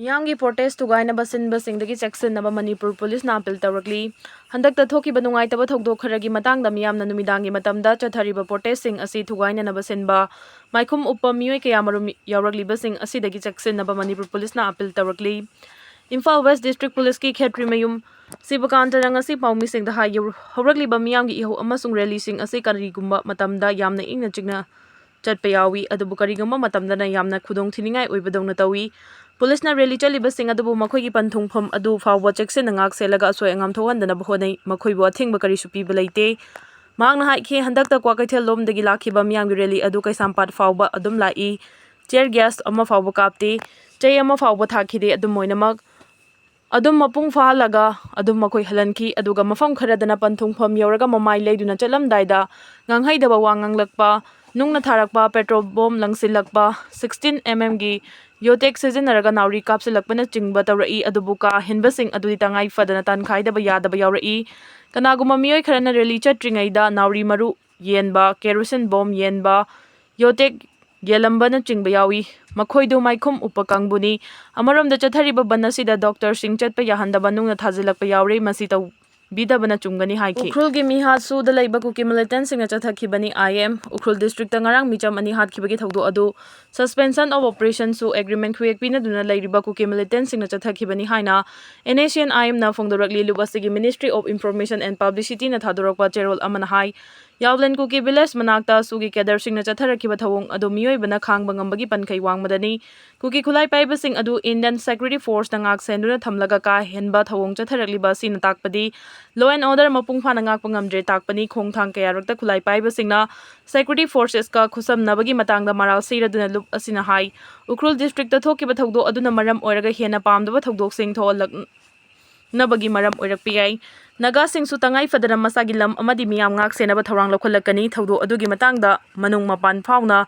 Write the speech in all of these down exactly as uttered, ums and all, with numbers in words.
ꯃꯤꯌꯥꯝꯒꯤ ꯄ꯭ꯔꯣꯇꯦꯁ ꯊꯨꯒꯥꯏꯅꯕ ꯁꯤꯟꯕꯁꯤꯡꯗꯒꯤ ꯆꯦꯛꯁꯤꯟꯅꯕ ꯃꯅꯤꯄꯨꯔ ꯄꯨꯂꯤꯁꯅ ꯑꯄꯤꯜ ꯇꯧꯔꯛꯂꯤ꯫ ꯍꯟꯗꯛꯇ ꯊꯣꯛꯈꯤꯕ ꯅꯨꯡꯉꯥꯏꯇꯕ ꯊꯧꯗꯣꯛ ꯈꯔꯒꯤ ꯃꯇꯥꯡꯗ ꯃꯤꯌꯥꯝꯅ ꯅꯨꯃꯤꯗꯥꯡꯒꯤ ꯃꯇꯝꯗ ꯆꯠꯊꯔꯤꯕ ꯄ꯭ꯔꯣꯇꯦꯁꯁꯤꯡ ꯑꯁꯤ ꯊꯨꯒꯥꯏꯅꯅꯕ ꯁꯤꯟꯕ ꯃꯥꯏꯈꯨꯝ ꯎꯞꯄ ꯃꯤꯑꯣꯏ ꯀꯌꯥꯃꯔꯨꯝ ꯌꯥꯎꯔꯛꯂꯤꯕꯁꯤꯡ ꯑꯁꯤꯗꯒꯤ ꯆꯦꯛꯁꯤꯟꯅꯕ ꯃꯅꯤꯄꯨꯔ ꯄꯨꯂꯤꯁꯅ ꯑꯄꯤꯜ ꯇꯧꯔꯛꯂꯤ꯫ ꯏꯝꯐꯥꯜ ꯋꯦꯁ ꯗꯤꯁꯇ꯭ꯔꯤꯛ ꯄꯨꯂꯤꯁꯀꯤ ꯈꯦꯇ꯭ꯔꯤꯃꯌꯨꯝ ꯁꯤꯕꯀꯥꯟꯇꯅ ꯉꯁꯤ ꯄꯥꯎꯃꯤꯁꯤꯡꯗ ꯍꯥꯏ, ꯍꯧꯔꯛꯂꯤꯕ ꯃꯤꯌꯥꯝꯒꯤ ꯏꯍꯧ ꯑꯃꯁꯨꯡ ꯔꯦꯂꯤꯁꯤꯡ ꯑꯁꯤ ꯀꯔꯤꯒꯨꯝꯕ ꯃꯇꯝꯗ ꯌꯥꯝꯅ ꯏꯪꯅ ꯆꯤꯛꯅ ꯆꯠꯄ ꯌꯥꯎꯏ, ꯑꯗꯨꯕꯨ ꯀꯔꯤꯒꯨꯝꯕ ꯃꯇꯝꯗꯅ ꯌꯥꯝꯅ ꯈꯨꯗꯣꯡ ꯊꯤꯅꯤꯡꯉꯥꯏ ꯑꯣꯏꯕꯗꯧꯅ ꯇꯧꯏ꯫ ꯄꯨꯂꯤꯁꯅ ꯔꯦꯂꯤ ꯆꯠꯂꯤꯕꯁꯤꯡ ꯑꯗꯨꯕꯨ ꯃꯈꯣꯏꯒꯤ ꯄꯟꯊꯨꯡꯐꯝ ꯑꯗꯨ ꯐꯥꯎꯕ ꯆꯦꯛꯁꯤꯟꯅ ꯉꯥꯛ ꯁꯦꯜꯂꯒ ꯑꯁꯣꯏ ꯑꯉꯥꯝ ꯊꯣꯛꯍꯟꯗꯅꯕ ꯍꯣꯠꯅꯩ꯫ ꯃꯈꯣꯏꯕꯨ ꯑꯊꯤꯡꯕ ꯀꯔꯤꯁꯨ ꯄꯤꯕ ꯂꯩꯇꯦ꯫ ꯃꯍꯥꯛꯅ ꯍꯥꯏꯈꯤ, ꯍꯟꯗꯛꯇ ꯀ꯭ꯋꯥꯀꯩꯊꯦꯜ ꯂꯣꯝꯗꯒꯤ ꯂꯥꯛꯈꯤꯕ ꯃꯤꯌꯥꯝꯒꯤ ꯔꯦꯂꯤ ꯑꯗꯨ ꯀꯩꯁꯥꯝꯄꯥꯠ ꯐꯥꯎꯕ ꯑꯗꯨꯝ ꯂꯥꯛꯏ꯫ ꯇꯤꯌꯔ ꯒ꯭ꯌꯥꯁ ꯑꯃ ꯐꯥꯎꯕ ꯀꯥꯞꯇꯦ, ꯆꯩ ꯑꯃ ꯐꯥꯎꯕ ꯊꯥꯈꯤꯗꯦ꯫ ꯑꯗꯨꯝ ꯑꯣꯏꯅꯃꯛ ꯑꯗꯨꯝ ꯃꯄꯨꯡ ꯐꯥꯍꯜꯂꯒ ꯑꯗꯨꯝ ꯃꯈꯣꯏ ꯍꯜꯍꯟꯈꯤ꯫ ꯑꯗꯨꯒ ꯃꯐꯝ ꯈꯔꯗꯅ ꯄꯟꯊꯨꯡꯐꯝ ꯌꯧꯔꯒ ꯃꯃꯥꯏ ꯂꯩꯗꯨꯅ ꯆꯠꯂꯝꯗꯥꯏꯗ ꯉꯥꯡꯍꯩꯗꯕ ꯋꯥ ꯉꯥꯡꯂꯛꯄ, ꯅꯨꯡꯅ ꯊꯥꯔꯛꯄ, ꯄꯦꯇ꯭ꯔꯣꯜ ꯕꯣꯝ ꯂꯪꯁꯤꯜꯂꯛꯄ, ꯁꯤꯛꯁꯇꯤꯟ ꯑꯦꯝ ꯑꯦꯝꯒꯤ ꯌꯣꯇꯦꯛ ꯁꯤꯖꯤꯟꯅꯔꯒ ꯅꯥꯎꯔꯤ ꯀꯥꯞꯁꯤꯜꯂꯛꯄꯅꯆꯤꯡꯕ ꯇꯧꯔꯛꯏ꯫ ꯑꯗꯨꯕꯨ ꯀꯥ ꯍꯦꯟꯕꯁꯤꯡ ꯑꯗꯨꯗꯤ ꯇꯉꯥꯏ ꯐꯗꯅ ꯇꯥꯟꯈꯥꯏꯗꯕ ꯌꯥꯗꯕ ꯌꯥꯎꯔꯛꯏ꯫ ꯀꯅꯥꯒꯨꯝꯕ ꯃꯤꯑꯣꯏ ꯈꯔꯅ ꯔꯦꯂꯤ ꯆꯠꯇ꯭ꯔꯤꯉꯩꯗ ꯅꯥꯎꯔꯤ ꯃꯔꯨ ꯌꯦꯟꯕ, ꯀꯦꯔꯣꯁꯤꯟ ꯕꯣꯝ ꯌꯦꯟꯕ, ꯌꯣꯇꯦꯛ ꯌꯦꯜꯂꯝꯕꯅꯆꯤꯡꯕ ꯌꯥꯎꯏ꯫ ꯃꯈꯣꯏꯗꯨ ꯃꯥꯏꯈꯨꯝ ꯎꯞꯄ ꯀꯥꯡꯕꯨꯅꯤ꯫ ꯑꯃꯔꯣꯝꯗ ꯆꯠꯊꯔꯤꯕ ꯕꯟ ꯑꯁꯤꯗ ꯗꯣꯛꯇꯔꯁꯤꯡ ꯆꯠꯄ ꯌꯥꯍꯟꯗꯕ ꯅꯨꯡꯅ ꯊꯥꯖꯤꯜꯂꯛꯄ ꯌꯥꯎꯔꯦ꯫ ꯃꯁꯤ ꯇꯧꯕꯤꯗꯕꯅ ꯆꯨꯝꯒꯅꯤ ꯍꯥꯏꯈꯤ꯫ ꯎꯈ꯭ꯔꯨꯜꯒꯤ ꯃꯤꯍꯥꯠꯁꯨꯗ ꯂꯩꯕ ꯀꯨꯀꯤ ꯃꯤꯂꯤꯇꯦꯟꯁꯤꯡꯅ ꯆꯠꯊꯈꯤꯕꯅꯤ꯫ ꯑꯥꯏ ꯑꯦꯝ ꯎꯈ꯭ꯔꯨꯜ ꯗꯤꯁꯇ꯭ꯔꯤꯛꯇ ꯉꯔꯥꯡ ꯃꯤꯆꯝ ꯑꯅꯤ ꯍꯥꯠꯈꯤꯕꯒꯤ ꯊꯧꯗꯣꯛ ꯑꯗꯨ ꯁꯁꯄꯦꯟꯁꯟ ꯑꯣꯐ ꯑꯣꯄꯔꯦꯁꯟꯁꯨ ꯑꯦꯒ꯭ꯔꯤꯃꯦꯟ ꯈꯨꯌꯦꯛ ꯄꯤꯅꯗꯨꯅ ꯂꯩꯔꯤꯕ ꯀꯨꯀꯤ ꯃꯤꯂꯤꯇꯦꯟꯁꯤꯡꯅ ꯆꯠꯊꯈꯤꯕꯅꯤ ꯍꯥꯏꯅ ꯑꯦꯟ ꯑꯦꯁ ꯁꯤ ꯑꯦꯟ ꯑꯥꯏ ꯑꯦꯝꯅ ꯐꯣꯡꯗꯣꯔꯛꯂꯤ꯫ ꯂꯨꯞ ꯑꯁꯤꯒꯤ ꯃꯤꯅꯤꯁꯇ꯭ꯔꯤ ꯑꯣꯐ ꯏꯟꯐꯣꯔꯃꯦꯁꯟ ꯑꯦꯟ ꯄꯕ꯭ꯂꯤꯁꯤꯇꯤꯅ ꯊꯥꯗꯣꯔꯛꯄ ꯆꯦꯔꯣꯜ ꯑꯃꯅ ꯍꯥꯏ꯫ ꯌꯥꯎꯂꯦꯟ ꯀꯨꯀꯤ ꯚꯤꯂꯦꯖ ꯃꯅꯥꯛꯇ ꯁꯨꯒꯤ ꯀꯦꯗꯔꯁꯤꯡꯅ ꯆꯠꯊꯔꯛꯈꯤꯕ ꯊꯧꯑꯣꯡ ꯑꯗꯨ ꯃꯤꯑꯣꯏꯕꯅ ꯈꯥꯡꯕ ꯉꯝꯕꯒꯤ ꯄꯟꯈꯩ ꯋꯥꯡꯃꯗꯅꯤ꯫ ꯀꯨꯀꯤ ꯈꯨꯠꯂꯥꯏ ꯄꯥꯏꯕꯁꯤꯡ ꯑꯗꯨ ꯏꯟꯗꯤꯌꯟ ꯁꯦꯀ꯭ꯌꯨꯔꯤꯇꯤ ꯐꯣꯔꯁꯅ ꯉꯥꯛ ꯁꯦꯟꯗꯨꯅ ꯊꯝꯂꯒ ꯀꯥ ꯍꯦꯟꯕ ꯊꯧꯑꯣꯡ ꯆꯠꯊꯔꯛꯂꯤꯕ ꯑꯁꯤꯅ ꯇꯥꯛꯄꯗꯤ law and order ꯃꯄꯨꯡ ꯐꯥꯅ ꯉꯥꯛꯄ ꯉꯝꯗ꯭ꯔꯦ ꯇꯥꯛꯄꯅꯤ꯫ ꯈꯣꯡꯊꯥꯡ ꯀꯌꯥꯔꯛꯇ ꯈꯨꯠꯂꯥꯏ ꯄꯥꯏꯕꯁꯤꯡꯅ ꯁꯦꯀ꯭ꯌꯨꯔꯤꯇꯤ ꯐꯣꯔꯁꯦꯁꯀ ꯈꯨꯠꯁꯝꯅꯕꯒꯤ ꯃꯇꯥꯡꯗ ꯃꯔꯥꯜ ꯁꯤꯔꯗꯨꯅ ꯂꯨꯞ ꯑꯁꯤꯅ ꯍꯥꯏ꯫ ꯎꯈ꯭ꯔꯨꯜ ꯗꯤꯁꯇ꯭ꯔꯤꯛꯇ ꯊꯣꯛꯈꯤꯕ ꯊꯧꯗꯣꯛ ꯑꯗꯨꯅ ꯃꯔꯝ ꯑꯣꯏꯔꯒ ꯍꯦꯟꯅ ꯄꯥꯝꯗꯕ ꯊꯧꯗꯣꯛꯁꯤꯡ ꯊꯣꯛꯍꯜꯂꯛ ꯅꯕꯒꯤ ꯃꯔꯝ ꯑꯣꯏꯔꯛꯄ ꯌꯥꯏ꯫ ꯅꯥꯒꯥꯁꯤꯡꯁꯨ ꯇꯉꯥꯏ ꯐꯗꯅ ꯃꯁꯥꯒꯤ ꯂꯝ ꯑꯃꯗꯤ ꯃꯤꯌꯥꯝ ꯉꯥꯛ ꯁꯦꯟꯅꯕ ꯊꯧꯔꯥꯡ ꯂꯧꯈꯠꯂꯛꯀꯅꯤ꯫ ꯊꯧꯗꯣꯛ ꯑꯗꯨꯒꯤ ꯃꯇꯥꯡꯗ ꯃꯅꯨꯡ ꯃꯄꯥꯟ ꯐꯥꯎꯅ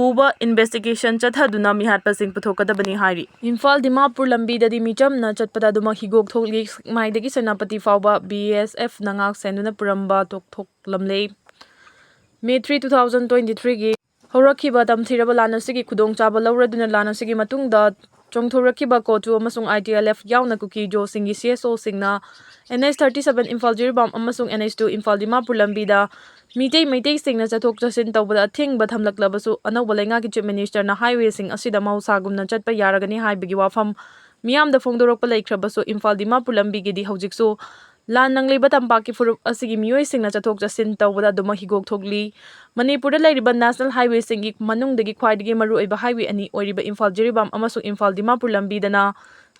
ꯎꯕ ꯏꯟꯚꯦꯁꯇꯤꯒꯦꯁꯟ ꯆꯠꯊꯗꯨꯅ ꯃꯤꯍꯥꯠꯄꯁꯤꯡ ꯄꯨꯊꯣꯛꯀꯗꯕꯅꯤ ꯍꯥꯏꯔꯤ꯫ ꯏꯝꯐꯥꯜ ꯗꯤꯃꯥꯄꯨꯔ ꯂꯝꯕꯤꯗꯗꯤ ꯃꯤꯆꯝꯅ ꯆꯠꯄꯗ ꯑꯗꯨꯃꯛ ꯍꯤꯒꯣꯛ ꯊꯣꯛꯂꯤ꯫ ꯁꯦꯛꯃꯥꯏꯗꯒꯤ ꯁꯦꯅꯥꯄꯇꯤ ꯐꯥꯎꯕ ꯕꯤ ꯑꯦꯁ ꯑꯦꯐꯅ ꯉꯥꯛ ꯁꯦꯟꯗꯨꯅ ꯄꯨꯔꯝꯕ ꯇꯣꯛꯊꯣꯛꯂꯝꯂꯦ꯫ May three, two thousand twenty ꯊ꯭ꯔꯤꯒꯤ ꯍꯧꯔꯛꯈꯤꯕ ꯇꯝꯊꯤꯔꯕ ꯂꯥꯟ ꯑꯁꯤꯒꯤ ꯈꯨꯗꯣꯡꯆꯥꯕ ꯂꯧꯔꯗꯨꯅ ꯂꯥꯟ ꯑꯁꯤꯒꯤ ꯃꯇꯨꯡꯗ ꯆꯣꯡꯊꯣꯔꯛꯈꯤꯕ ꯀꯣꯆꯨ ꯑꯃꯁꯨꯡ ITLF ꯌꯥꯎꯅ ꯀꯨꯀꯤ ꯖꯣꯁꯤꯡꯒꯤ CSOꯁꯤꯡꯅ NH thirty seven Imphal Jiribam ꯑꯃꯁꯨꯡ NH two ꯏꯝꯐꯥꯜ ꯗꯤꯃꯥꯄꯨꯔ ꯂꯝꯕꯤꯗ ꯃꯤꯇꯩ ꯃꯩꯇꯩꯁꯤꯡꯅ ꯆꯠꯊꯣꯛ ꯆꯠꯁꯤꯟ ꯇꯧꯕꯗ ꯑꯊꯤꯡꯕ ꯊꯝꯂꯛꯂꯕꯁꯨ, ꯑꯅꯧꯕ ꯂꯩꯉꯥꯛꯀꯤ Chief Ministerꯅ highwayꯁꯤꯡ ꯑꯁꯤꯗ ꯃꯍꯧꯁꯥꯒꯨꯝꯅ ꯆꯠꯄ ꯌꯥꯔꯒꯅꯤ ꯍꯥꯏꯕꯒꯤ ꯋꯥꯐꯝ ꯃꯤꯌꯥꯝꯗ ꯐꯣꯡꯗꯣꯔꯛꯄ ꯂꯩꯈ꯭ꯔꯕꯁꯨ, ꯏꯝꯐꯥꯜ ꯗꯤꯃꯥꯄꯨꯔ ꯂꯝꯕꯤꯒꯤꯗꯤ ꯍꯧꯖꯤꯛꯁꯨ ꯂꯥꯟ ꯅꯪꯂꯤꯕ ꯇꯝꯄꯥꯛꯀꯤ ꯐꯨꯔꯨꯞ ꯑꯁꯤꯒꯤ ꯃꯤꯑꯣꯏꯁꯤꯡꯅ ꯆꯠꯊꯣꯛ ꯆꯠꯁꯤꯟ ꯇꯧꯕꯗ ꯑꯗꯨꯃꯛ ꯍꯤꯒꯣꯛ ꯊꯣꯛꯂꯤ꯫ ꯃꯅꯤꯄꯨꯔꯗ ꯂꯩꯔꯤꯕ national highwayꯁꯤꯡꯒꯤ ꯃꯅꯨꯡꯗꯒꯤ ꯈ꯭ꯋꯥꯏꯗꯒꯤ ꯃꯔꯨꯑꯣꯏꯕ highway ꯑꯅꯤ ꯑꯣꯏꯔꯤꯕ ꯏꯝꯐꯥꯜ ꯖꯤꯔꯤꯕꯥꯝ ꯑꯃꯁꯨꯡ ꯏꯝꯐꯥꯜ ꯗꯤꯃꯥꯄꯨꯔ ꯂꯝꯕꯤꯗꯅ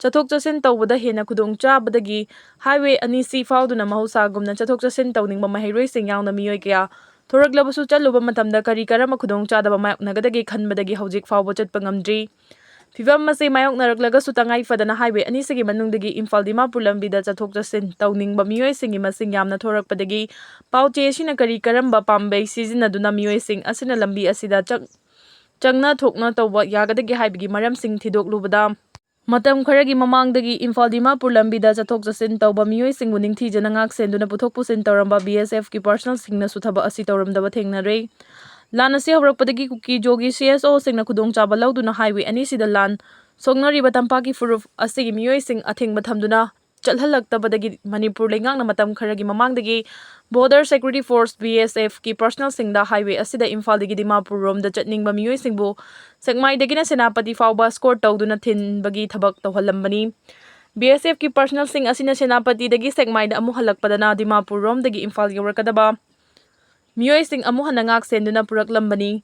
ꯆꯠꯊꯣꯛ ꯆꯠꯁꯤꯟ ꯇꯧꯕꯗ ꯍꯦꯟꯅ ꯈꯨꯗꯣꯡꯆꯥꯕꯗꯒꯤ highway ꯑꯅꯤꯁꯤ ꯐꯥꯎꯗꯨꯅ ꯃꯍꯧꯁꯥꯒꯨꯝꯅ ꯆꯠꯊꯣꯛ ꯆꯠꯁꯤꯟ ꯇꯧꯅꯤꯡꯕ ꯃꯍꯩꯔꯣꯏꯁꯤꯡ ꯌꯥꯎꯅ ꯃꯤꯑꯣꯏ ꯀꯌꯥ ꯊꯣꯔꯛꯂꯕꯁꯨ, ꯆꯠꯂꯨꯕ ꯃꯇꯝꯗ ꯀꯔꯤ ꯀꯔꯝꯕ ꯈꯨꯗꯣꯡꯆꯥꯗꯕ ꯃꯥꯌꯣꯛꯅꯒꯗꯒꯦ ꯈꯟꯕꯗꯒꯤ ꯍꯧꯖꯤꯛ ꯐꯥꯎꯕ ꯆꯠꯄ ꯉꯝꯗ꯭ꯔꯤ꯫ ꯐꯤꯚꯝ ꯑꯁꯤ ꯃꯥꯌꯣꯛꯅꯔꯛꯂꯒꯁꯨ, ꯇꯉꯥꯏ ꯐꯗꯅ highway ꯑꯅꯤꯁꯤꯒꯤ ꯃꯅꯨꯡꯗꯒꯤ ꯏꯝꯐꯥꯜ ꯗꯤꯃꯥꯄꯨꯔ ꯂꯝꯕꯤꯗ ꯆꯠꯊꯣꯛ ꯆꯠꯁꯤꯟ ꯇꯧꯅꯤꯡꯕ ꯃꯤꯑꯣꯏꯁꯤꯡꯒꯤ ꯃꯁꯤꯡ ꯌꯥꯝꯅ ꯊꯣꯔꯛꯄꯗꯒꯤ ꯄꯥꯎꯆꯦ ꯑꯁꯤꯅ ꯀꯔꯤ ꯀꯔꯝꯕ ꯄꯥꯝꯕꯩ ꯁꯤꯖꯤꯟꯅꯗꯨꯅ ꯃꯤꯑꯣꯏꯁꯤꯡ ꯑꯁꯤꯅ ꯂꯝꯕꯤ ꯑꯁꯤꯗ ꯆꯪ-, ꯆꯪꯅ ꯊꯣꯛꯅ ꯇꯧꯕ ꯌꯥꯒꯗꯒꯦ ꯍꯥꯏꯕꯒꯤ ꯃꯔꯝꯁꯤꯡ ꯊꯤꯗꯣꯛꯂꯨꯕꯗ, ꯃꯇꯝ ꯈꯔꯒꯤ ꯃꯃꯥꯡꯗꯒꯤ ꯏꯝꯐꯥꯜ ꯗꯤꯃꯥꯄꯨꯔ ꯂꯝꯕꯤꯗ ꯆꯠꯊꯣꯛ ꯆꯠꯁꯤꯟ ꯇꯧꯕ ꯃꯤꯑꯣꯏꯁꯤꯡꯕꯨ ꯅꯤꯡꯊꯤꯖꯅ ꯉꯥꯛ ꯁꯦꯟꯗꯨꯅ ꯄꯨꯊꯣꯛ ꯄꯨꯁꯤꯟ ꯇꯧꯔꯝꯕ BSFꯀꯤ personnelꯁꯤꯡꯅꯁꯨ ꯊꯕꯛ ꯑꯁꯤ ꯇꯧꯔꯝꯗꯕ ꯊꯦꯡꯅꯔꯦ꯫ ꯂꯥꯟ ꯑꯁꯤ ꯍꯧꯔꯛꯄꯗꯒꯤ ꯀꯨꯀꯤ ꯖꯣꯒꯤ CSOꯁꯤꯡꯅ ꯈꯨꯗꯣꯡꯆꯥꯕ ꯂꯧꯗꯨꯅ highway ꯑꯅꯤꯁꯤꯗ ꯂꯥꯟ ꯁꯣꯛꯅꯔꯤꯕ ꯇꯝꯄꯥꯛꯀꯤ ꯐꯨꯔꯨꯞ ꯑꯁꯤꯒꯤ ꯃꯤꯑꯣꯏꯁꯤꯡ ꯑꯊꯤꯡꯕ ꯊꯝꯗꯨꯅ ꯆꯠꯍꯜꯂꯛꯇꯕꯗꯒꯤ ꯃꯅꯤꯄꯨꯔ ꯂꯩꯉꯥꯛꯅ ꯃꯇꯝ ꯈꯔꯒꯤ ꯃꯃꯥꯡꯗꯒꯤ Border Security Force, BSFꯀꯤ personnelꯁꯤꯡꯗ highway ꯑꯁꯤꯗ ꯏꯝꯐꯥꯜꯗꯒꯤ ꯗꯤꯃꯥꯄꯨꯔ ꯔꯣꯝꯗ ꯆꯠꯅꯤꯡꯕ ꯃꯤꯑꯣꯏꯁꯤꯡꯕꯨ ꯁꯦꯛꯃꯥꯏꯗꯒꯤꯅ ꯁꯦꯅꯥꯄꯇꯤ ꯐꯥꯎꯕ escort ꯇꯧꯗꯨꯅ ꯊꯤꯟꯕꯒꯤ ꯊꯕꯛ ꯇꯧꯍꯜꯂꯝꯕꯅꯤ꯫ BSFꯀꯤ personnelꯁꯤꯡ ꯑꯁꯤꯅ ꯁꯦꯅꯥꯄꯇꯤꯗꯒꯤ ꯁꯦꯛꯃꯥꯏꯗ ꯑꯃꯨꯛ ꯍꯜꯂꯛꯄꯗꯅ ꯗꯤꯃꯥꯄꯨꯔ ꯔꯣꯝꯗꯒꯤ ꯏꯝꯐꯥꯜ ꯌꯧꯔꯛꯀꯗꯕ ꯃꯤꯑꯣꯏꯁꯤꯡ ꯑꯃꯨꯛ ꯍꯟꯅ ꯉꯥꯛ ꯁꯦꯟꯗꯨꯅ ꯄꯨꯔꯛꯂꯝꯕꯅꯤ꯫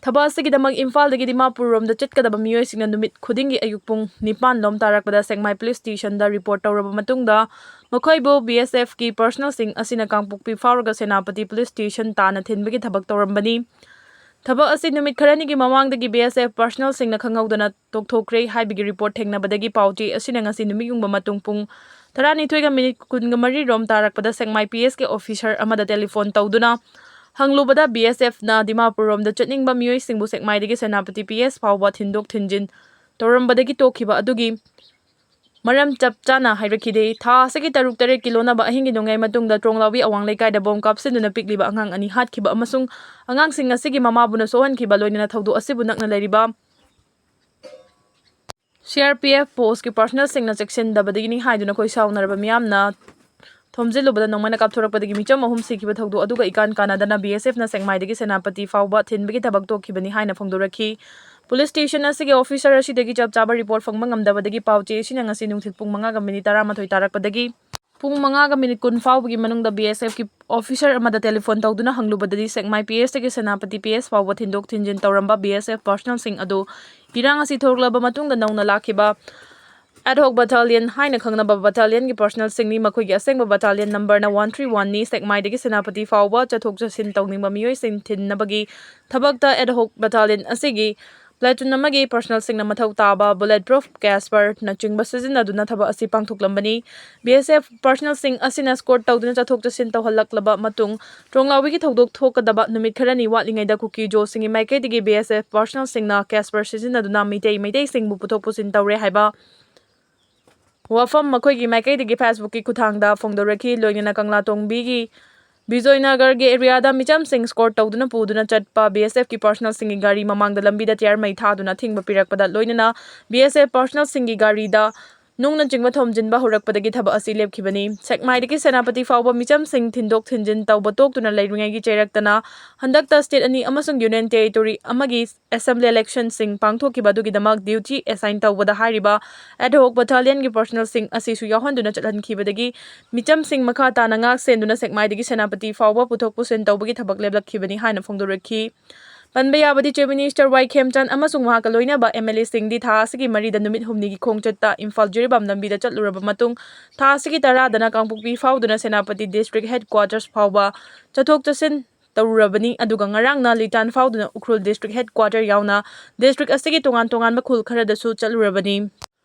ꯊꯕꯛ ꯑꯁꯤꯒꯤꯗꯃꯛ ꯏꯝꯐꯥꯜꯗꯒꯤ ꯗꯤꯃꯥꯄꯨꯔ ꯔꯣꯝꯗ ꯆꯠꯀꯗꯕ ꯃꯤꯑꯣꯏꯁꯤꯡꯅ ꯅꯨꯃꯤꯠ ꯈꯨꯗꯤꯡꯒꯤ ꯑꯌꯨꯛ ꯄꯨꯡ ꯅꯤꯄꯥꯟ ꯂꯣꯝ ꯇꯥꯔꯛꯄꯗ ꯁꯦꯛꯃꯥꯏ police stationꯗ report ꯇꯧꯔꯕ ꯃꯇꯨꯡꯗ, ꯃꯈꯣꯏꯕꯨ BSFꯀꯤ personnelꯁꯤꯡ ꯑꯁꯤꯅ ꯀꯥꯡꯄꯣꯛꯄꯤ ꯐꯥꯎꯔꯒ ꯁꯦꯅꯥꯄꯇꯤ police station ꯇꯥꯟꯅ ꯊꯤꯟꯕꯒꯤ ꯊꯕꯛ ꯇꯧꯔꯝꯕꯅꯤ꯫ ꯊꯕꯛ ꯑꯁꯤ ꯅꯨꯃꯤꯠ ꯈꯔꯅꯤꯒꯤ ꯃꯃꯥꯡꯗꯒꯤ BSF personnelꯁꯤꯡꯅ ꯈꯪꯍꯧꯗꯅ ꯇꯣꯛꯊꯣꯛꯈ꯭ꯔꯦ ꯍꯥꯏꯕꯒꯤ report ꯊꯦꯡꯅꯕꯗꯒꯤ ꯄꯥꯎꯆꯦ ꯑꯁꯤꯅ ꯉꯁꯤ ꯅꯨꯃꯤꯠ ꯌꯨꯡꯕ ꯃꯇꯨꯡ ꯄꯨꯡ ꯇꯔꯥꯅꯤꯊꯣꯏꯒ minute ꯀꯨꯟꯃꯔꯤ ꯔꯣꯝ ꯇꯥꯔꯛꯄꯗ ꯁꯦꯛꯃꯥꯏ PSꯀꯤ officer ꯑꯃꯗ telephone ꯇꯧꯗꯨꯅ ꯍꯪꯂꯨꯕꯗ, BSFꯅ ꯗꯤꯃꯥꯄꯨꯔ ꯔꯣꯝꯗ ꯆꯠꯅꯤꯡꯕ ꯃꯤꯑꯣꯏꯁꯤꯡꯕꯨ ꯁꯦꯛꯃꯥꯏꯗꯒꯤ ꯁꯦꯅꯥꯄꯇꯤ PS ꯐꯥꯎꯕ ꯊꯤꯟꯗꯣꯛ ꯊꯤꯟꯖꯤꯟ ꯇꯧꯔꯝꯕꯗꯒꯤ ꯃꯔꯝ ꯆꯞ ꯆꯥꯅ ꯍꯥꯏꯔꯛꯈꯤꯗꯦ꯫ ꯊꯥ ꯑꯁꯤꯒꯤ ꯇꯔꯨꯛ ꯇꯔꯦꯠꯀꯤ ꯂꯣꯟꯅꯕ ꯑꯍꯤꯡꯒꯤ ꯅꯣꯡꯌꯥꯏ ꯃꯇꯨꯡꯗ ꯇ꯭ꯔꯣꯡꯂꯥꯎꯕꯤ ꯑꯋꯥꯡ ꯂꯩꯀꯥꯏꯗ bomb ꯀꯥꯞꯁꯤꯟꯗꯨꯅ ꯄꯤꯛꯂꯤꯕ ꯑꯉꯥꯡ ꯑꯅꯤ ꯍꯥꯠꯈꯤꯕ ꯑꯃꯁꯨꯡ ꯑꯉꯥꯡꯁꯤꯡ ꯑꯁꯤꯒꯤ ꯃꯃꯥꯕꯨꯅ ꯁꯣꯛꯍꯟꯈꯤꯕ, ꯂꯣꯏꯅꯅ ꯊꯧꯗꯣꯛ ꯑꯁꯤꯕꯨ ꯅꯛꯅ ꯂꯩꯔꯤꯕ ꯁꯤ ꯑꯥꯔ ꯄꯤ ꯑꯦꯐ ꯄꯣꯁꯀꯤ ꯄꯥꯔꯁꯅꯦꯜꯁꯤꯡꯅ ꯆꯦꯛꯁꯤꯟꯗꯕꯗꯒꯤꯅꯤ ꯍꯥꯏꯗꯨꯅ ꯈꯣꯏ ꯁꯥꯎꯅꯔꯕ ꯃꯤꯌꯥꯝꯅ ꯊꯣꯝꯖꯤꯜꯂꯨꯕꯗ ꯅꯣꯡꯃꯩꯅ ꯀꯥꯞꯊꯣꯔꯛꯄꯗꯒꯤ ꯃꯤꯆꯝ ꯑꯍꯨꯝ ꯁꯤꯈꯤꯕ ꯊꯧꯗꯣꯛ ꯑꯗꯨꯒ ꯏꯀꯥꯟ ꯀꯥꯟꯅꯗꯅ ꯕꯤ ꯑꯦꯁ ꯑꯦꯐꯅ ꯁꯦꯛꯃꯥꯏꯗꯒꯤ ꯁꯦꯅꯥꯄꯇꯤ ꯐꯥꯎꯕ ꯊꯤꯟꯕꯒꯤ ꯊꯕꯛ ꯇꯣꯛꯈꯤꯕꯅꯤ ꯍꯥꯏꯅ ꯐꯣꯡꯗꯣꯔꯛꯈꯤ꯫ ꯄꯨꯂꯤꯁ ꯁ꯭ꯇꯦꯁꯟ ꯑꯁꯤꯒꯤ ꯑꯣꯐꯤꯁꯥꯔ ꯑꯁꯤꯗꯒꯤ ꯆꯞ ꯆꯥꯕ ꯔꯤꯄꯣꯔꯠ ꯐꯪꯕ ꯉꯝꯗꯕꯗꯒꯤ ꯄꯥꯎ ꯆꯦ ꯑꯁꯤꯅ ꯉꯁꯤ ꯅꯨꯡꯊꯤꯜ ꯄꯨꯡ ꯃꯉꯥꯒ ꯃꯤꯅꯤꯠ ꯇꯔꯥꯃꯥꯊꯣꯏ ꯇꯥꯔꯛꯄꯗꯒꯤ ꯄꯨꯡ ꯃꯉꯥꯒ ꯃꯤꯅꯤꯠ ꯀꯨꯟ ꯐꯥꯎꯕꯒꯤ ꯃꯅꯨꯡꯗ ꯕꯤ ꯑꯦꯁ ꯑꯦꯐꯀꯤ ꯑꯣꯐꯤꯁꯥꯔ ꯑꯃꯗ ꯇꯦꯂꯤꯐꯣꯟ ꯇꯧꯗꯨꯅ ꯍꯪꯂꯨꯕꯗꯗꯤ ꯁꯦꯛꯃꯥꯏ ꯄꯤ ꯑꯦꯁꯇꯒꯤ ꯁꯦꯅꯥꯄꯇꯤ ꯄꯤ ꯑꯦꯁ ꯐꯥꯎꯕ ꯊꯤꯟꯗꯣꯛ ꯊꯤꯟꯖꯤꯟ ꯇꯧꯔꯝꯕ ꯕꯤ ꯑꯦꯁ ꯑꯦꯐ ꯄꯥꯔꯁꯅꯦꯜꯁꯤꯡ ꯑꯗꯨ ꯏꯔꯥꯡ ꯑꯁꯤ ꯊꯣꯛꯂꯛꯂꯕ ꯃꯇꯨꯡꯗ ꯅꯧꯅ ꯂꯥꯛꯈꯤꯕ ꯑꯦꯗꯍꯣꯛ ꯕꯠꯇꯥꯂꯤꯌꯟ ꯍꯥꯏꯅ ꯈꯪꯅꯕ ꯕꯠꯇꯥꯂꯤꯌꯟꯒꯤ ꯄꯥꯔꯁꯅꯦꯜꯁꯤꯡꯅꯤ꯫ ꯃꯈꯣꯏꯒꯤ ꯑꯁꯦꯡꯕ ꯕꯠꯇꯥꯂꯤꯌꯟ ꯅꯝꯕꯔꯅ ꯋꯥꯟ ꯊ꯭ꯔꯤ ꯋꯥꯟꯅꯤ꯫ ꯁꯦꯛꯃꯥꯏꯗꯒꯤ ꯁꯦꯅꯥꯄꯇꯤ ꯐꯥꯎꯕ ꯆꯠꯊꯣꯛ ꯆꯠꯁꯤꯟ ꯇꯧꯅꯤꯡꯕ ꯃꯤꯑꯣꯏꯁꯤꯡ ꯊꯤꯟꯅꯕꯒꯤ ꯊꯕꯛꯇ ꯑꯦꯗꯍꯣꯛ ꯕꯠꯇꯥꯂꯤꯌꯟ ꯑꯁꯤꯒꯤ ꯄ꯭ꯂꯦꯇꯨꯟ ꯑꯃꯒꯤ ꯄꯥꯔꯁꯅꯦꯜꯁꯤꯡꯅ ꯃꯊꯧ ꯇꯥꯕ ꯕꯨꯂꯦꯠ ꯄ꯭ꯔꯨꯐ ꯀꯦꯁꯄꯔꯅꯆꯤꯡꯕ ꯁꯤꯖꯤꯟꯅꯗꯨꯅ ꯊꯕꯛ ꯑꯁꯤ ꯄꯥꯡꯊꯣꯛꯂꯝꯕꯅꯤ꯫ ꯕꯤ ꯑꯦꯁ ꯑꯦꯐ ꯄꯥꯔꯁꯅꯦꯜꯁꯤꯡ ꯑꯁꯤꯅ ꯁ꯭ꯀꯣꯔꯠ ꯇꯧꯗꯨꯅ ꯆꯠꯊꯣꯛ ꯆꯠꯁꯤꯟ ꯇꯧꯍꯜꯂꯛꯂꯕ ꯃꯇꯨꯡ ꯇ꯭ꯔꯣꯡꯂꯥꯎꯕꯤꯒꯤ ꯊꯧꯗꯣꯛ ꯊꯣꯛꯀꯗꯕ ꯅꯨꯃꯤꯠ ꯈꯔꯅꯤ ꯋꯥꯠꯂꯤꯉꯩꯗ ꯀꯨꯀꯤꯖꯣꯁꯤꯡꯒꯤ ꯃꯥꯏꯀꯩꯗꯒꯤ ꯕꯤ ꯑꯦꯁ ꯑꯦꯐ ꯄꯥꯔꯁꯅꯦꯜꯁꯤꯡꯅ ꯀꯦꯁꯄꯔ ꯁꯤꯖꯤꯟꯅꯗꯨꯅ ꯃꯤꯇꯩ ꯃꯩꯇꯩꯁꯤꯡꯕꯨ ꯄꯨꯊꯣꯛ ꯄꯨꯁꯤꯟ ꯇꯧꯔꯦ ꯍꯥꯏꯕ ꯋꯥꯐꯝ ꯃꯈꯣꯏꯒꯤ ꯃꯥꯏꯀꯩꯗꯒꯤ ꯐꯦꯁꯕꯨꯛꯀꯤ ꯈꯨꯠꯊꯥꯡꯗ ꯐꯣꯡꯗꯣꯔꯛꯈꯤ꯫ ꯂꯣꯏꯅꯅ ꯀꯪꯂꯥꯇꯣꯡꯕꯤꯒꯤ ꯕꯤꯖꯣꯏꯅꯒꯔꯒꯤ ꯑꯦꯔꯤꯌꯥꯗ ꯃꯤꯆꯝꯁꯤꯡ ꯁ꯭ꯀꯣꯔꯠ ꯇꯧꯗꯨꯅ ꯄꯨꯗꯨꯅ ꯆꯠꯄ ꯕꯤ ꯑꯦꯁ ꯑꯦꯐꯀꯤ ꯄꯥꯔꯁꯅꯦꯜꯁꯤꯡꯒꯤ ꯒꯥꯔꯤ ꯃꯃꯥꯡꯗ ꯂꯝꯕꯤꯗ ꯇꯌꯥꯔ ꯃꯩ ꯊꯥꯗꯨꯅ ꯑꯊꯤꯡꯕ ꯄꯤꯔꯛꯄꯗ ꯂꯣꯏꯅꯅ ꯕꯤ ꯑꯦꯁ ꯑꯦꯐ ꯄꯥꯔꯁꯅꯦꯜꯁꯤꯡꯒꯤ ꯒꯥꯔꯤꯗ ꯅꯨꯡꯅꯆꯤꯡꯕ ꯊꯣꯝꯖꯤꯟꯕ ꯍꯧꯔꯛꯄꯗꯒꯤ ꯊꯕꯛ ꯑꯁꯤ ꯂꯦꯞꯈꯤꯕꯅꯤ꯫ ꯁꯦꯛꯃꯥꯏꯗꯒꯤ ꯁꯦꯅꯥꯄꯇꯤ ꯐꯥꯎꯕ ꯃꯤꯆꯝꯁꯤꯡ ꯊꯤꯟꯗꯣꯛ ꯊꯤꯟꯖꯤꯟ ꯇꯧꯕ ꯇꯣꯛꯇꯨꯅ ꯂꯩꯔꯤꯉꯩꯒꯤ ꯆꯩꯔꯛꯇꯅ ꯍꯟꯗꯛꯇ ꯁ꯭ꯇꯦꯠ ꯑꯅꯤ ꯑꯃꯁꯨꯡ ꯌꯨꯅꯤꯌꯟ ꯇꯦꯔꯤꯇꯣꯔꯤ ꯑꯃꯒꯤ ꯑꯦꯁꯦꯝꯕ꯭ꯂꯤ ꯏꯂꯦꯛꯁꯟꯁꯤꯡ ꯄꯥꯡꯊꯣꯛꯈꯤꯕ ꯑꯗꯨꯒꯤꯗꯃꯛ ꯗ꯭ꯌꯨꯇꯤ ꯑꯦꯁꯥꯏꯟ ꯇꯧꯕꯗ ꯍꯥꯏꯔꯤꯕ ꯑꯦꯗꯍꯣꯛ ꯕꯠꯇꯥꯂꯤꯌꯟꯒꯤ ꯄꯥꯔꯁꯅꯦꯜꯁꯤꯡ ꯑꯁꯤꯁꯨ ꯌꯥꯎꯍꯟꯗꯨꯅ ꯆꯠꯍꯟꯈꯤꯕꯗꯒꯤ ꯃꯤꯆꯝꯁꯤꯡ ꯃꯈꯥ ꯇꯥꯅ ꯉꯥꯛ ꯁꯦꯟꯗꯨꯅ ꯁꯦꯛꯃꯥꯏꯗꯒꯤ ꯁꯦꯅꯥꯄꯇꯤ ꯐꯥꯎꯕ ꯄꯨꯊꯣꯛ ꯄꯨꯁꯤꯟ ꯇꯧꯕꯒꯤ ꯊꯕꯛ ꯂꯦꯞꯂꯛꯈꯤꯕꯅꯤ ꯍꯥꯏꯅ ꯐꯣꯡꯗꯣꯔꯛꯈꯤ꯫ ꯄꯟꯕ ꯌꯥꯕꯗꯤ, ꯆꯤꯐ ꯃꯤꯅꯤꯁꯇꯔ ꯋꯥꯏ ꯈꯦꯝꯆꯥꯟ ꯑꯃꯁꯨꯡ ꯃꯍꯥꯛꯀ ꯂꯣꯏꯅꯕ ꯑꯦꯝ ꯑꯦꯜ ꯑꯦꯁꯤꯡꯗꯤ ꯊꯥ ꯑꯁꯤꯒꯤ ꯃꯔꯤꯗ ꯅꯨꯃꯤꯠ ꯍꯨꯝꯅꯤꯒꯤ ꯈꯣꯡꯆꯠꯇ ꯏꯝꯐꯥꯜ ꯖꯤꯔꯤꯕꯥꯝ ꯂꯝꯕꯤꯗ ꯆꯠꯂꯨꯔꯕ ꯃꯇꯨꯡ, ꯊꯥ ꯑꯁꯤꯒꯤ ꯇꯔꯥꯗꯅ ꯀꯥꯡꯄꯣꯛꯄꯤ ꯐꯥꯎꯗꯨꯅ ꯁꯦꯅꯥꯄꯇꯤ ꯗꯤꯁꯇ꯭ꯔꯤꯛ ꯍꯦꯗ ꯀ꯭ꯋꯥꯇꯔꯁ ꯐꯥꯎꯕ ꯆꯠꯊꯣꯛ ꯆꯠꯁꯤꯟ ꯇꯧꯔꯨꯔꯕꯅꯤ꯫ ꯑꯗꯨꯒ ꯉꯔꯥꯡꯅ ꯂꯤꯇꯥꯟ ꯐꯥꯎꯗꯨꯅ ꯎꯈ꯭ꯔꯨꯜ ꯗꯤꯁꯇ꯭ꯔꯤꯛ ꯍꯦꯗ ꯀ꯭ꯋꯥꯇꯔ ꯌꯥꯎꯅ ꯗꯤꯁꯇ꯭ꯔꯤꯛ ꯑꯁꯤꯒꯤ ꯇꯣꯉꯥꯟ ꯇꯣꯉꯥꯟꯕ ꯈꯨꯜ ꯈꯔꯗꯁꯨ ꯆꯠꯂꯨꯔꯕꯅꯤ꯫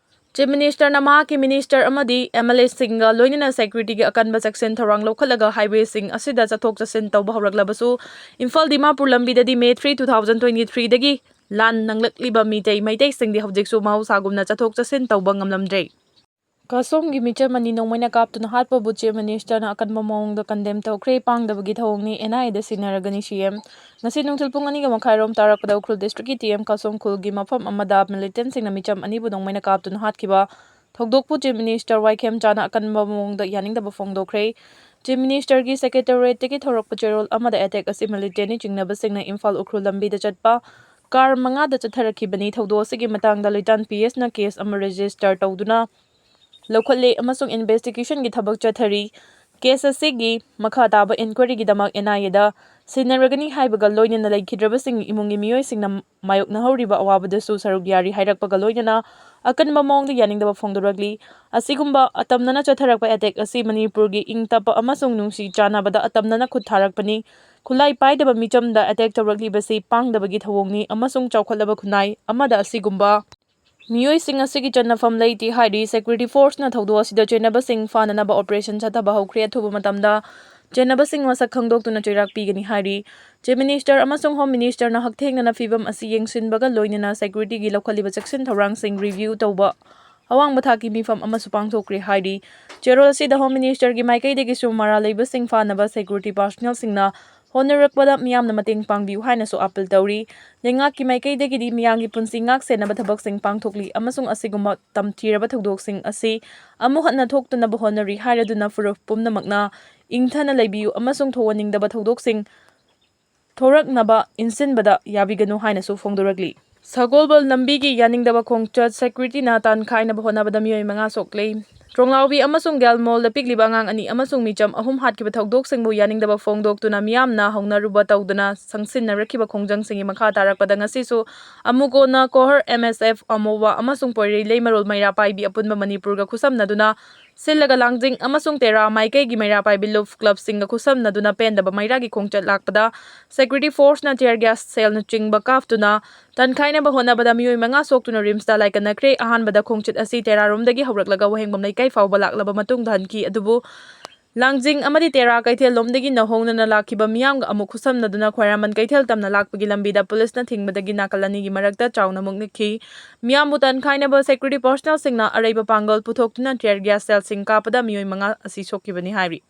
ꯆꯤꯐ ꯃꯤꯅꯤꯁꯇꯔꯅ ꯃꯍꯥꯛꯀꯤ ꯃꯤꯅꯤꯁꯇꯔ ꯑꯃꯗꯤ ꯑꯦꯝ ꯑꯦꯜ ꯑꯦꯁꯤꯡꯒ ꯂꯣꯏꯅꯅ ꯁꯦꯀ꯭ꯌꯨꯔꯤꯇꯤꯒꯤ ꯑꯀꯟꯕ ꯆꯦꯛꯁꯤꯟ ꯊꯧꯔꯥꯡ ꯂꯧꯈꯠꯂꯒ ꯍꯥꯏꯋꯦꯁꯤꯡ ꯑꯁꯤꯗ ꯆꯠꯊꯣꯛ ꯆꯠꯁꯤꯟ ꯇꯧꯕ ꯍꯧꯔꯛꯂꯕꯁꯨ, ꯏꯝꯐꯥꯜ ꯗꯤꯃꯥꯄꯨꯔ ꯂꯝꯕꯤꯗꯗꯤ May three, two thousand twenty ꯊ꯭ꯔꯤꯗꯒꯤ ꯂꯥꯟ ꯅꯪꯂꯛꯂꯤꯕ ꯃꯤꯇꯩ ꯃꯩꯇꯩꯁꯤꯡꯗꯤ ꯍꯧꯖꯤꯛꯁꯨ ꯃꯍꯧꯁꯥꯒꯨꯝꯅ ꯆꯠꯊꯣꯛ ꯆꯠꯁꯤꯟ ꯇꯧꯕ ꯉꯝꯂꯝꯗ꯭ꯔꯦ꯫ ꯀꯥꯁꯣꯝꯒꯤ ꯃꯤꯆꯝ ꯑꯅꯤ ꯅꯣꯡꯃꯩꯅ ꯀꯥꯞꯇꯨꯅ ꯍꯥꯠꯄꯕꯨ Chief Minister ꯅ ꯑꯀꯟꯕ ꯃꯑꯣꯡꯗ condemn ꯇꯧꯈ꯭ꯔꯦ꯫ ꯄꯥꯡꯗꯕꯒꯤ ꯊꯧꯑꯣꯡꯅꯤ, N I A the ꯁꯤꯟꯅꯔꯒꯅꯤ C M꯫ ꯉꯁꯤ ꯅꯨꯡꯊꯤꯜ ꯄꯨꯡ ꯑꯅꯤꯒ ꯃꯈꯥꯏꯔꯣꯝ ꯇꯥꯔꯛꯄꯗ ꯎꯈ꯭ꯔꯨꯜ district ꯀꯤ T M ꯀꯥꯁꯣꯝ ꯈꯨꯜꯒꯤ ꯃꯐꯝ ꯑꯃꯗ militant ꯁꯤꯡꯅ ꯃꯤꯆꯝ ꯑꯅꯤꯕꯨ ꯅꯣꯡꯃꯩꯅ ꯀꯥꯞꯇꯨꯅ ꯍꯥꯠꯈꯤꯕ ꯊꯧꯗꯣꯛꯄꯨ Chief Minister ꯋꯥꯏꯈꯦꯝ ꯆꯥꯅ ꯑꯀꯟꯕ ꯃꯑꯣꯡꯗ ꯌꯥꯅꯤꯡꯗꯕ ꯐꯣꯡꯗꯣꯛꯈ꯭ꯔꯦ꯫ Chief Minister ꯒꯤ secretariat ꯇꯒꯤ ꯊꯣꯔꯛꯄ ꯆꯦꯔꯣꯜ ꯑꯃꯗ attack ꯑꯁꯤ militant ꯅꯤ ꯆꯤꯡꯅꯕꯁꯤꯡꯅ ꯏꯝꯐꯥꯜ ꯎꯈ꯭ꯔꯨꯜ ꯂꯝꯕꯤꯗ ꯆꯠꯄ car ꯃꯉꯥꯗ ꯆꯠꯊꯔꯛꯈꯤꯕꯅꯤ꯫ ꯊꯧꯗꯣꯛ ꯑꯁꯤꯒꯤ ꯃꯇꯥꯡꯗ ꯂꯤꯇꯥꯟ P S ꯅ case ꯑꯃ register ꯇꯧꯗꯨꯅ ꯂꯧꯈꯠꯂꯦ ꯑꯃꯁꯨꯡ investigation ꯒꯤ ꯊꯕꯛ ꯆꯠꯊꯔꯤ꯫ Case ꯑꯁꯤꯒꯤ ꯃꯈꯥ ꯇꯥꯕ inquiry ꯒꯤꯗꯃꯛ N I A ꯗ ꯁꯤꯟꯅꯔꯒꯅꯤ ꯍꯥꯏꯕꯒ ꯂꯣꯏꯅꯅ ꯂꯩꯈꯤꯗ꯭ꯔꯕꯁꯤꯡꯒꯤ ꯏꯃꯨꯡꯒꯤ ꯃꯤꯑꯣꯏꯁꯤꯡꯅ ꯃꯥꯌꯣꯛꯅꯍꯧꯔꯤꯕ ꯑꯋꯥꯕꯗꯁꯨ ꯁꯔꯨꯛ ꯌꯥꯔꯤ ꯍꯥꯏꯔꯛꯄꯒ ꯂꯣꯏꯅꯅ ꯑꯀꯟꯕ ꯃꯑꯣꯡꯗ ꯌꯥꯅꯤꯡꯗꯕ ꯐꯣꯡꯗꯣꯔꯛꯂꯤ꯫ ꯑꯁꯤꯒꯨꯝꯕ ꯑꯇꯝꯅꯅ ꯆꯠꯊꯔꯛꯄ attack ꯑꯁꯤ ꯃꯅꯤꯄꯨꯔꯒꯤ ꯏꯪ ꯇꯞꯄ ꯑꯃꯁꯨꯡ ꯅꯨꯡꯁꯤ ꯆꯥꯟꯅꯕꯗ ꯑꯇꯝꯅꯅ ꯈꯨꯠ ꯊꯥꯔꯛꯄꯅꯤ꯫ ꯈꯨꯠꯂꯥꯏ ꯄꯥꯏꯗꯕ ꯃꯤꯆꯝꯗ attack ꯇꯧꯔꯛꯂꯤꯕꯁꯤ ꯄꯥꯡꯗꯕꯒꯤ ꯊꯧꯑꯣꯡꯅꯤ ꯑꯃꯁꯨꯡ ꯆꯥꯎꯈꯠꯂꯕ ꯈꯨꯟꯅꯥꯏ ꯑꯃꯗ ꯑꯁꯤꯒꯨꯝꯕ ꯃꯤꯑꯣꯏꯁꯤꯡ ꯑꯁꯤꯒꯤ ꯆꯟꯅꯐꯝ ꯂꯩꯇꯦ ꯍꯥꯏꯔꯤ꯫ Security force ꯅ ꯊꯧꯗꯣꯛ ꯑꯁꯤꯗ ꯆꯦꯟꯅꯕꯁꯤꯡ ꯐꯥꯅꯅꯕ operation ꯆꯠꯊꯕ ꯍꯧꯈ꯭ꯔꯦ꯫ ꯑꯊꯨꯕ ꯃꯇꯝꯗ ꯆꯦꯟꯅꯕꯁꯤꯡ ꯃꯁꯛ ꯈꯪꯗꯣꯛꯇꯨꯅ ꯆꯩꯔꯥꯛ ꯄꯤꯒꯅꯤ ꯍꯥꯏꯔꯤ꯫ Chief Minister ꯑꯃꯁꯨꯡ Home Minister ꯅ ꯍꯛꯊꯦꯡꯅꯅ ꯐꯤꯚꯝ ꯑꯁꯤ ꯌꯦꯡꯁꯤꯟꯕꯒ ꯂꯣꯏꯅꯅ security ꯒꯤ ꯂꯧꯈꯠꯂꯤꯕ ꯆꯦꯛꯁꯤꯟ ꯊꯧꯔꯥꯡꯁꯤꯡ review ꯇꯧꯕ ꯑꯋꯥꯡꯕ ꯊꯥꯛꯀꯤ ꯃꯤꯐꯝ ꯑꯃꯁꯨ ꯄꯥꯡꯊꯣꯛꯈ꯭ꯔꯦ ꯍꯥꯏꯔꯤ꯫ ꯆꯦꯔꯣꯜ ꯑꯁꯤꯗ Home Minister ꯒꯤ ꯃꯥꯏꯀꯩꯗꯒꯤꯁꯨ ꯃꯔꯥꯜ ꯂꯩꯕꯁꯤꯡ ꯐꯥꯅꯕ security personnel ꯁꯤꯡꯅ ꯍꯣꯠꯅꯔꯛꯄꯗ ꯃꯤꯌꯥꯝꯅ ꯃꯇꯦꯡ ꯄꯥꯡꯕꯤꯌꯨ ꯍꯥꯏꯅꯁꯨ appeal ꯇꯧꯔꯤ꯫ ꯂꯩꯉꯥꯛꯀꯤ ꯃꯥꯏꯀꯩꯗꯒꯤꯗꯤ ꯃꯤꯌꯥꯝꯒꯤ ꯄꯨꯟꯁꯤ ꯉꯥꯛ ꯁꯦꯟꯅꯕ ꯊꯕꯛꯁꯤꯡ ꯄꯥꯡꯊꯣꯛꯂꯤ ꯑꯃꯁꯨꯡ ꯑꯁꯤꯒꯨꯝꯕ ꯇꯝꯊꯤꯔꯕ ꯊꯧꯗꯣꯛꯁꯤꯡ ꯑꯁꯤ ꯑꯃꯨꯛ ꯍꯟꯅ ꯊꯣꯛꯇꯅꯕ ꯍꯣꯠꯅꯔꯤ ꯍꯥꯏꯔꯗꯨꯅ ꯐꯨꯔꯨꯞ ꯄꯨꯝꯅꯃꯛꯅ ꯏꯪꯊꯅ ꯂꯩꯕꯤꯌꯨ ꯑꯃꯁꯨꯡ ꯊꯣꯛꯍꯟꯅꯤꯡꯗꯕ ꯊꯧꯗꯣꯛꯁꯤꯡ ꯊꯣꯔꯛꯅꯕ ꯏꯟꯁꯤꯟꯕꯗ ꯌꯥꯕꯤꯒꯅꯨ ꯍꯥꯏꯅꯁꯨ ꯐꯣꯡꯗꯣꯔꯛꯂꯤ꯫ ꯁꯒꯣꯜꯕꯜ ꯂꯝꯕꯤꯒꯤ ꯌꯥꯅꯤꯡꯗꯕ ꯈꯣꯡꯆꯠ security ꯅ ꯇꯥꯟꯈꯥꯏꯅꯕ ꯍꯣꯠꯅꯕꯗ ꯃꯤꯑꯣꯏ ꯃꯉꯥ ꯁꯣꯛꯂꯦ꯫ ꯇ꯭ꯔꯣꯡꯂꯥꯎꯕꯤ ꯑꯃꯁꯨꯡ ꯒ꯭ꯌꯥꯜꯃꯣꯜꯗ ꯄꯤꯛꯂꯤꯕ ꯑꯉꯥꯡ ꯑꯅꯤ ꯑꯃꯁꯨꯡ ꯃꯤꯆꯝ ꯑꯍꯨꯝ ꯍꯥꯠꯈꯤꯕ ꯊꯧꯗꯣꯛꯁꯤꯡꯕꯨ ꯌꯥꯅꯤꯡꯗꯕ ꯐꯣꯡꯗꯣꯛꯇꯨꯅ ꯃꯤꯌꯥꯝꯅ ꯍꯧꯅꯔꯨꯕ ꯇꯧꯗꯨꯅ ꯆꯪꯁꯤꯟꯅꯔꯛꯈꯤꯕ ꯈꯣꯡꯖꯪꯁꯤꯡꯒꯤ ꯃꯈꯥ ꯇꯥꯔꯛꯄꯗ ꯉꯁꯤꯁꯨ ꯑꯃꯨꯀꯣꯟꯅ ꯀꯣꯍꯔ M S F ꯑꯃꯣꯋꯥ ꯑꯃꯁꯨꯡ ꯄꯣꯏꯔꯩ ꯂꯩꯃꯔꯣꯜ ꯃꯩꯔꯥ ꯄꯥꯏꯕꯤ ꯑꯄꯨꯟꯕ ꯃꯅꯤꯄꯨꯔꯒ ꯈꯨꯠꯁꯝꯅꯗꯨꯅ ꯁꯤꯜꯂꯒ ꯂꯥꯡꯖꯤꯡ ꯑꯃꯁꯨꯡ ꯇꯦꯔꯥ ꯃꯥꯏꯀꯩꯒꯤ ꯃꯩꯔꯥ ꯄꯥꯏꯕꯤ ꯂꯨꯞ club ꯁꯤꯡꯒ ꯈꯨꯠꯁꯝꯅꯗꯨꯅ ꯄꯦꯟꯗꯕ ꯃꯩꯔꯥꯒꯤ ꯈꯣꯡꯆꯠ ꯂꯥꯛꯄꯗ security force ꯅ tear gas ꯁꯦꯜꯅꯆꯤꯡꯕ ꯀꯥꯞꯇꯨꯅ ꯇꯟꯈꯥꯏꯅꯕ ꯍꯣꯠꯅꯕꯗ ꯃꯤꯑꯣꯏ ꯃꯉꯥ ꯁꯣꯛꯇꯨꯅ ꯔꯤꯝꯁꯇ ꯂꯥꯏꯀꯠꯅꯈ꯭ꯔꯦ꯫ ꯑꯍꯥꯟꯕꯗ ꯈꯣꯡꯆꯠ ꯑꯁꯤ ꯇꯦꯔꯥꯔꯣꯝꯗꯒꯤ ꯍꯧꯔꯛꯂꯒ ꯋꯥꯍꯦꯡꯕꯝ ꯂꯩꯀꯥꯏ ꯐꯥꯎꯕ ꯂꯥꯛꯂꯕ ꯃꯇꯨꯡꯗ ꯍꯟꯈꯤ꯫ ꯑꯗꯨꯕꯨ ꯂꯥꯡꯖꯤꯡ ꯑꯃꯗꯤ ꯇꯦꯔꯥ ꯀꯩꯊꯦꯜ ꯂꯣꯝꯗꯒꯤ ꯅꯧꯍꯧꯅꯅ ꯂꯥꯛꯈꯤꯕ ꯃꯤꯌꯥꯝꯒ ꯑꯃꯨꯛ ꯈꯨꯠꯁꯝꯅꯗꯨꯅ ꯈ꯭ꯋꯥꯏꯔꯝꯕꯟ ꯀꯩꯊꯦꯜ ꯇꯝꯅ ꯂꯥꯛꯄꯒꯤ ꯂꯝꯕꯤꯗ ꯄꯨꯂꯤꯁꯅ ꯊꯤꯡꯕꯗꯒꯤ ꯅꯥꯀꯜ ꯑꯅꯤꯒꯤ ꯃꯔꯛꯇ ꯆꯥꯎꯅ ꯃꯨꯛꯅꯈꯤ꯫ ꯃꯤꯌꯥꯝꯕꯨ ꯇꯟꯈꯥꯏꯅꯕ security personnelꯁꯤꯡꯅ ꯑꯔꯩꯕ ꯄꯥꯡꯒꯜ ꯄꯨꯊꯣꯛꯇꯨꯅ tear gas shellꯁꯤꯡ ꯀꯥꯞꯄꯗ ꯃꯤꯑꯣꯏ ꯃꯉꯥ ꯑꯁꯤ ꯁꯣꯛꯈꯤꯕꯅꯤ ꯍꯥꯏꯔꯤ꯫